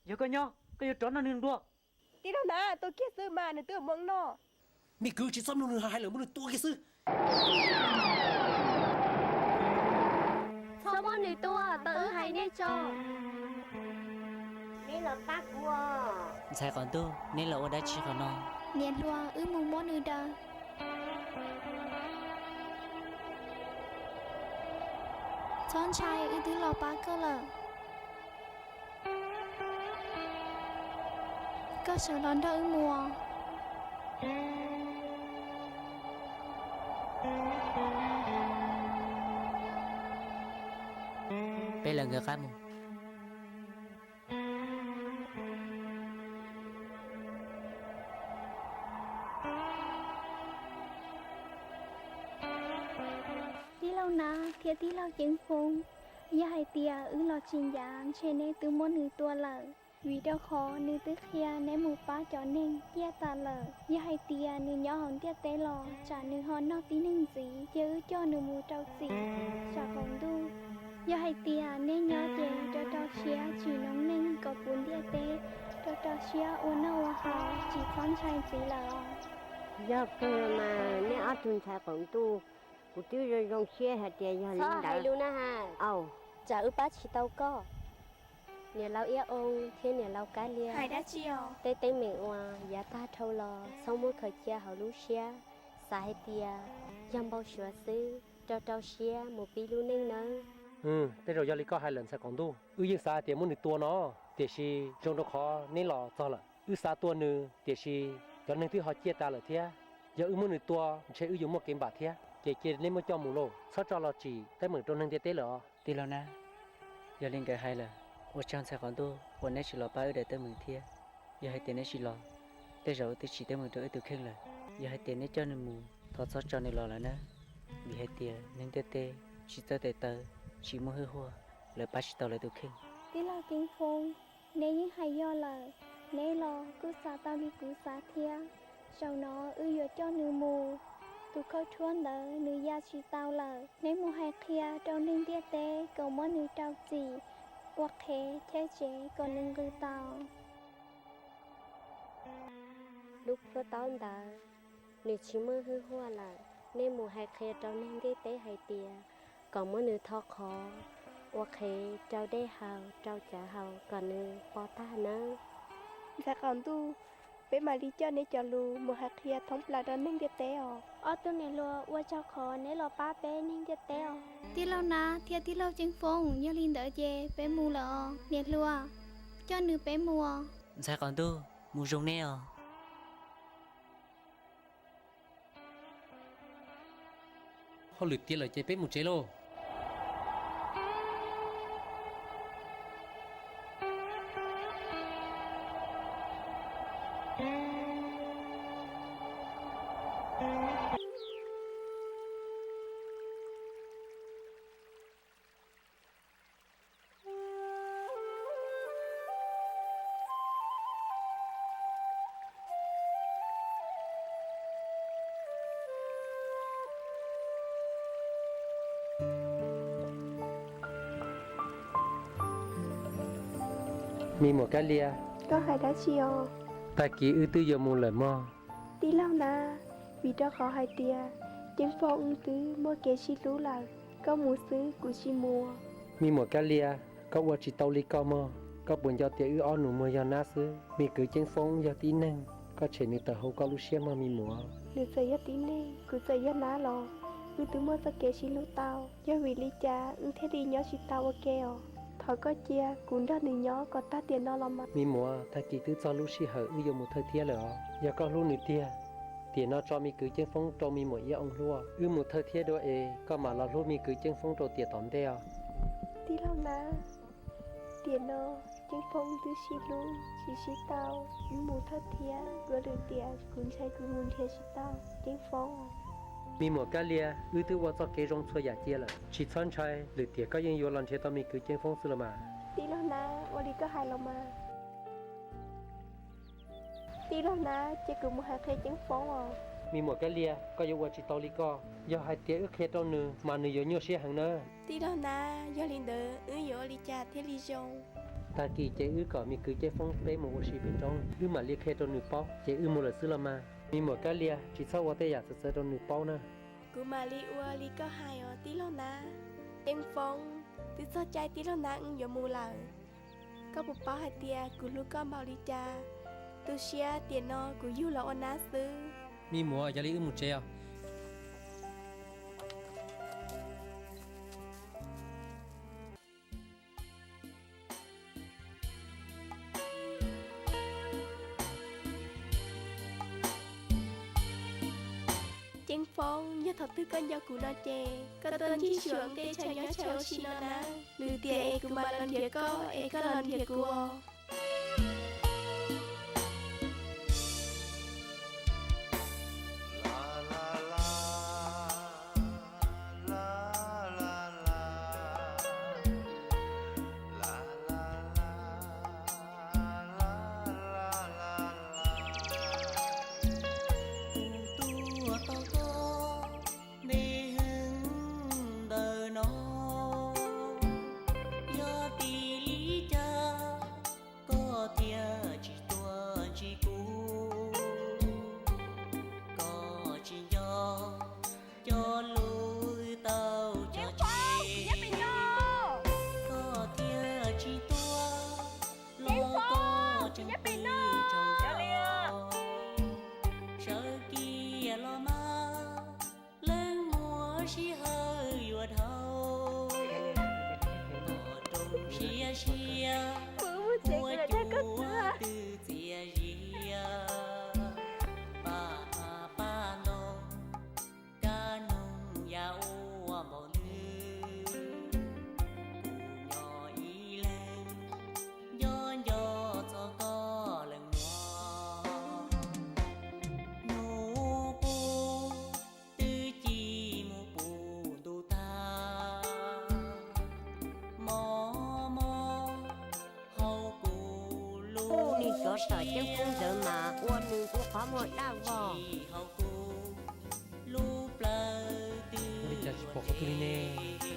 Yog koj nyob, koj yuav rov noj nws dua. Tij laug na, tua kiag xwb mas, nws twb ua moo no. Me kwv, tsis txhob mloog nws hais lawm, muab nws tua kiag xwb. Txhob muab nws tua, tau wb hais nej tso. Neb los pab kuv. Ntxhais qaum ntuj, neb los ua dab tsi qhov no? Niam hluas, wb mus muab nws daws. Txhob ntshai, wb twb los pab koj lawm. Koj sawv los nrog wb mus. Peb lawv nkawd qab mus. Tij laug Nav thiab tij laug Ceev Foob, yog hais tias wb los tsis ncav ntshe neb twb muab nws tua lawm, vim rau qhov nws twb qhia neb mus pab cov neeg ciaj tas lawm. Yog hais tias nws nyob hauv ntiaj teb los tsam nws ho noj tib neeg ntxiv, cia wb coj nws mus rau txim saum qaum ntuj. Yog hais tias neb nyob ces rau rau siab tsim noob neej kom puv ntiaj teb, rau rau siab ua noj ua haus, tsis txhob ntshai ntxiv lawm os. Yog kawg mas nej ob tug ntxhais qaum ntuj, kuv twb zoo zoo siab hais tias yog li ntawd. Txhob hais lus na has. Tsam wb pab tsis tau koj. Niam laus Iab Oo thiab niam laus Kab Lia, hais dab tsi os? Tej teeb meem uas yav tag dhau los txhob muab khaws cia hauv lub siab. Xav hais tias yog npau suav xwb, rau rau siab mus pib lub neej nawb. Tej zaum yog li koj hais lawm ntxhais qaum ntuj, wb yeej xav hais tias muab nws tua no. tiam sis zoo rau qhov neb los txog lawm. Wb xav tua nws tiam sis cov neeg twb ho ciaj tas lawm thiab. Yog wb muab nws tua ntshe wb yuav muaj kev npam thiab, ces cia neb muab coj mus lauj, txhob tso los tsim teeb meem rau neeg ntiaj teb lawm os. Tij laug Nab, yog li nkawd hais lawm, ua tsaug ntxhais Qaum Ntuj uas neb tsis los pab wb daim teeb meem thiab. Yog hais tias neb tsis los, tej zaum wb twb tsim teeb meem rau wb tus kheej lawm. Yog hais tias neb coj nws mus, thov txhob tso nws los lawm nawb, vim hais tias neeg ntiaj teb tsis txawj tes taw, tsis muaj hwj huaj, lawv pab tsis tau lawv tus kheej. Tij laug Ceeb Foob, neb yeej hais yog lawm, neb los kuj xav tau li kuv xav thiab. Zaum no wb yuav coj nws mus, tus khaub rhuab ntawd nws ya tsis tau lawm. Neb mus hais qhia rau neeg ntiaj teb kom muab nws rau txim, ua qhev cheb tsev kom nws nqis tau. Lub plhuav taub ntawd, nws tsis muaj hwj huaj lawm. Nej mus hais qhia rau neeg ntiaj teb hais tias kom muab nws thov qhov, ua qhev rau dej haus rau cawv haus kom nws pov tag nawb. Ntxhais Qaum Ntuj, peb mam li coj neb cov lus mus hais qhia thoob plaws rau neeg ntiaj teb os. Ob tug niam hluas, ua tsaug qhov neb los pab peb neeg ntiaj teb os. Tij laug Nab thiab tij laug Ceeb Foob, yog li ntawd ces peb mus lawm os. Niam hluas, coj nws peb mus os. Ntxhais Qaum Ntuj, mus zoo nej os. Hauj lwm tiav lawm ces peb mus tsev lauj. Me muam Kab Lia, koj hais dab tsi os? Tag kis wb twb yuav mus lawm mog. Tij laug Nab, vim rau qhov hais tias Ceeb Foob wb twb muaj kev sib hlub lawm, koj mus xwb kuv tsis mus. Me muam Kab Lia, koj ua tsis tau li koj mog. Koj puas nco tias wb ob nus muag yog nab xwb, me kwv Ceeb Foob yog tib neeg, koj tshem nws tawm hauv koj lub siab mog me muam. Nws txawm yog tib neeg, kuv txawm yog nab los wb twb muaj txoj kev sib hlub tau, yog vim li cas wb thiaj li nyob tsis tau ua ke os? Thov koj cia kuv nrog nws nyob kom tag tiam no los mas. Me muam, tag kis twb txog lub sij hawm wb yuav mus thawj thiab lawm os. Yog koj hlub nws tiag, tiam no tso me kwv Ceeb Foob rau me muam Iab Oo hlub, wb mus thawj thiab dua es koj mam los hlub me kwv Ceeb Foob rau tiam tom ntej os. Tij laug Nab, tiam no Ceeb Foob twb sib hlub tsis sib tau, wb mus thawj thiab, kuv lwm tiam kuv ntshai kuv mus nrhiav tsis tau Ceeb Foob. Me muam Kab Lia, wb twb ua txoj kev zoo txhua yam cia lawm, tsis txhob ntshai, lwm tiam koj yeej yuav los nrhiav tau me kwv Ceeb Foob xwb los mas. Tij laug Nab, ua li koj hais los mas. Tij laug Nab, cia kuv mus hais qhia Ceeb Foob os. Me muam Kab Lia, koj yuav ua tsis tau li koj. Yog hais tias wb qhia rau nws mas nws yuav nyuaj siab heev na. Tij laug Nab, yog li ntawd wb yuav ua li cas thiaj li zoo? Tag kis ces wb kom me kwv Ceeb Foob peb mus ua si pem roob, wb mam li qhia rau nws paub, ces wb mus lawm xwb los mas. Me muam Kab Lia, tsis txhob ua tej yam txawv txawv rau nws paub na. Kuv mam li ua li koj hais os tij laug Nab. Ceeb Foob, twb txog caij tij laug Nab wb yuav mus lawm. Koj puas paub hais tias kuv hlub koj npaum li cas? Tu siab tiam no kuv yug los ua nab xwb. Me muam, yog li wb mus tsev os. Ceeb Foob, yog thaum twg koj nco kuv no ces koj tuaj ntsib xyuas tej chaw nyob chaw ua si no na. Lwm tiam es kuv mam los nrhiav koj es koj los nrhiav kuv os. Tuaj tau koj deb heev ntawm no, yog vim li cas Tom ceeb kub ntawd mas ua nws kuj qhov muag dab vog. Ua li cas tsis pom qhov twg li ne?